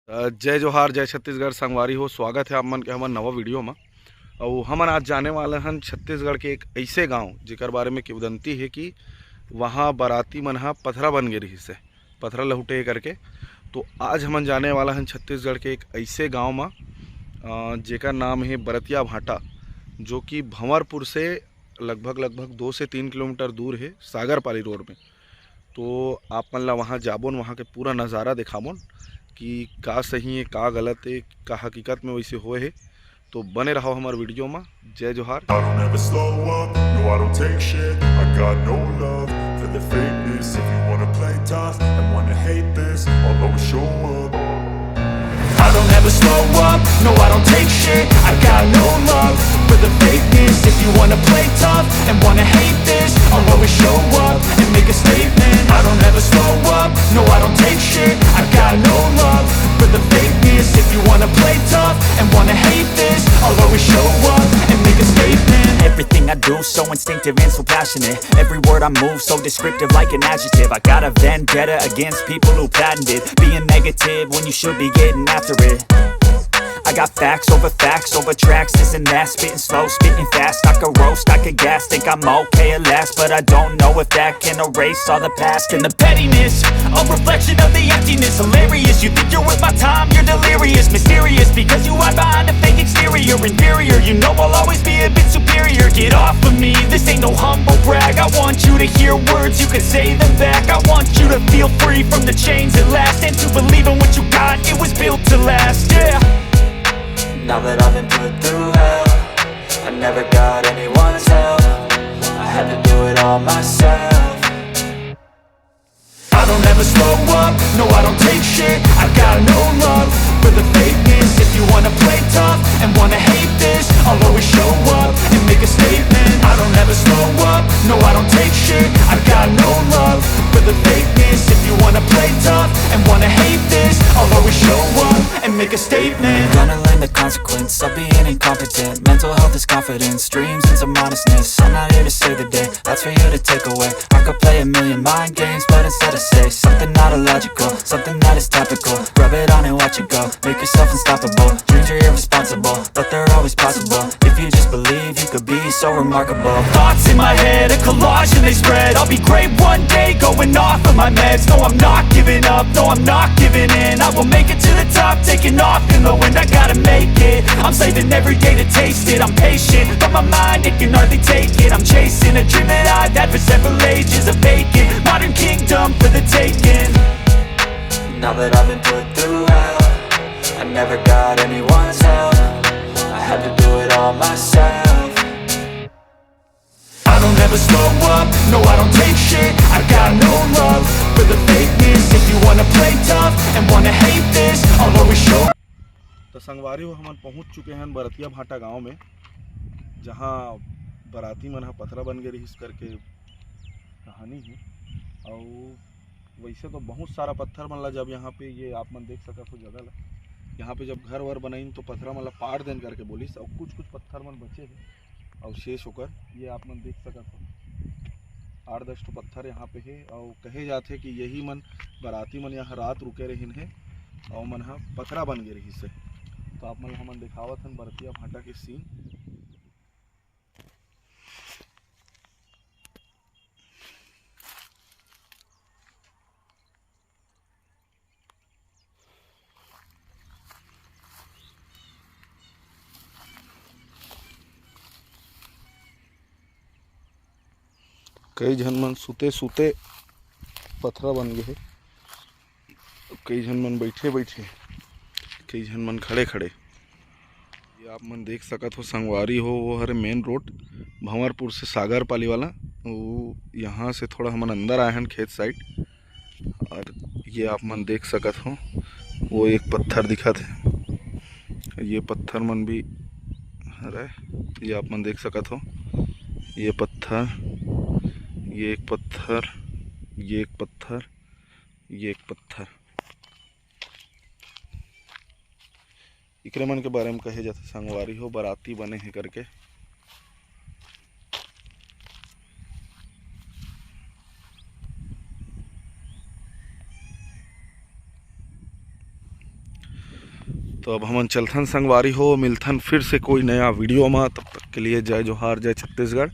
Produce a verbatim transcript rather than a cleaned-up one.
अ, जय जोहार, जय छत्तीसगढ़ संगवारी हो। स्वागत है आप मन के हमर नवा वीडियो म। अउ हमन आज जाने वाले हन छत्तीसगढ़ के एक ऐसे गांव, जेकर बारे में किंवदंती है कि वहाँ बाराती मन ह पथरा बन गे रिहिस है, पथरा लहुटे करके। तो आज हमन जाने वाला हन छत्तीसगढ़ के एक ऐसे गांव म, अ, जेकर नाम है बरतिया भाटा, जो कि भंवरपुर से लगभग, लगभग दो से तीन किलोमीटर दूर है, सागर पाली रोड में। तो आप मन ला वहाँ जाबोन, वहाँ के पूरा नज़ारा देखाबोन कि का सही है, का गलत है, का हकीकत में वैसे होए है। तो बने रहो हमार वीडियो में। जय जोहार। I don't ever slow up, no, I don't take shit. I got no love for the fakeness. If you wanna play tough and wanna hate this, I'll always show up. I don't ever slow up, no, I don't take shit. I got no love for the fakeness. If you wanna play tough and wanna hate this, I'll always show up and make a statement. I don't ever slow up, no, I don't take shit. I got no love for the fakeness. If you wanna play tough and wanna hate this, I'll always show up and make a statement. Everything I do so instinctive and so passionate. Every word I move so descriptive like an adjective. I got a vendetta against people who patented being negative when you should be getting after it. I got facts over facts over tracks, this and that. Spitting slow, spitting fast. I could roast, I could gas. Think I'm okay at last, but I don't know if that can erase all the past and the pettiness. A reflection of the emptiness, hilarious. You think you're worth my time, you're delirious. Mysterious because you hide behind a fake exterior. Inferior, you know I'll always be a bit superior. Get off of me, this ain't no humble brag. I want you to hear words, you can say them back. I want you to feel free from the chains that last, and to believe in what you got, it was built to last, yeah. Now that I've been put through hell, I never got anyone's help. I had to do it all myself. I don't ever slow up, no, I don't take shit. I got no love for the fakeness. If you wanna play tough and wanna hate this, I'll always show up and make a statement. I don't ever slow up, no, I don't take shit. I got no love for the fakeness. If you wanna play tough and wanna hate this, I'll always show up and make a statement. Gonna learn the consequence of being incompetent. Mental health is confidence, dreams and some honestness. I'm not here to save the day, that's for you to take away. I could play a million mind games, but instead I say something not illogical, something that is topical. Rub it on and watch it go. Make yourself unstoppable. Dreams are irresponsible, but they're always possible. If you just believe, you could be so remarkable. Thoughts in my head, a collage and they spread. I'll be great one day, going off of my meds. No, I'm not giving up, no, I'm not giving in. I will make it to the top, taking off in the wind. I gotta make it, I'm saving every day to taste it. I'm patient, but my mind, it can hardly take it. I'm chasing a dream that I've had for several ages. A vacant modern kingdom for the taking. Now that I've been put through hell, I never got anyone's help. I had to do it all myself. I don't ever slow up, no, I don't take shit. I got no love for the fakeness. If you wanna play tough and wanna hate this, I'll always show. तो संगवारी हो, हमन पहुंच चुके हैं बरतिया भाटा गांव में, जहां बाराती मन ह पथरा बन गे रिहिस करके कहानी है। और वैसे तो बहुत सारा पत्थर मन ला, जब यहाँ पे, ये आप मन देख सकत हो जगह ला, यहाँ पे जब घर वर बनाइन तो पथरा मन ला पाड़ देन करके बोलिस, और कुछ कुछ पत्थर मन बचे हे अवशेष होकर, ये आप मन देख सकत हो, आठ दस ठो पत्थर यहाँ पे हे। और कहे जाथे कि यही मन, बाराती मन यहाँ रात रुके रहिन हे, और मन ह पथरा बन गे रहिस हे। तो आप मन ला हमन देखावत हन बरतिया भाटा के सीन। कई झन मन सुते सुते पथरा बन गे हे, कई झन मन बैठे बैठे, कई झन मन खड़े खड़े। ये आप मन देख सकत हो संगवारी हो, वो हरे मेन रोड भंवरपुर से सागर पाली वाला। वो यहाँ से थोड़ा हमन अंदर आए हन खेत साइड, और ये आप मन देख सकत हो, वो एक पत्थर दिखत हे, ये पत्थर मन भी हरे, ये आप मन देख सकत हो, ये पत्थर, ये एक पत्थर, ये एक पत्थर, ये एक पत्थर। इकरे मन के बारे में कहे जाथे संगवारी हो, बाराती बने हे करके। तो अब हमन चलथन संगवारी हो, मिलथन फिर से कोई नया वीडियो में। तब तक के लिए जय जोहार, जय छत्तीसगढ़।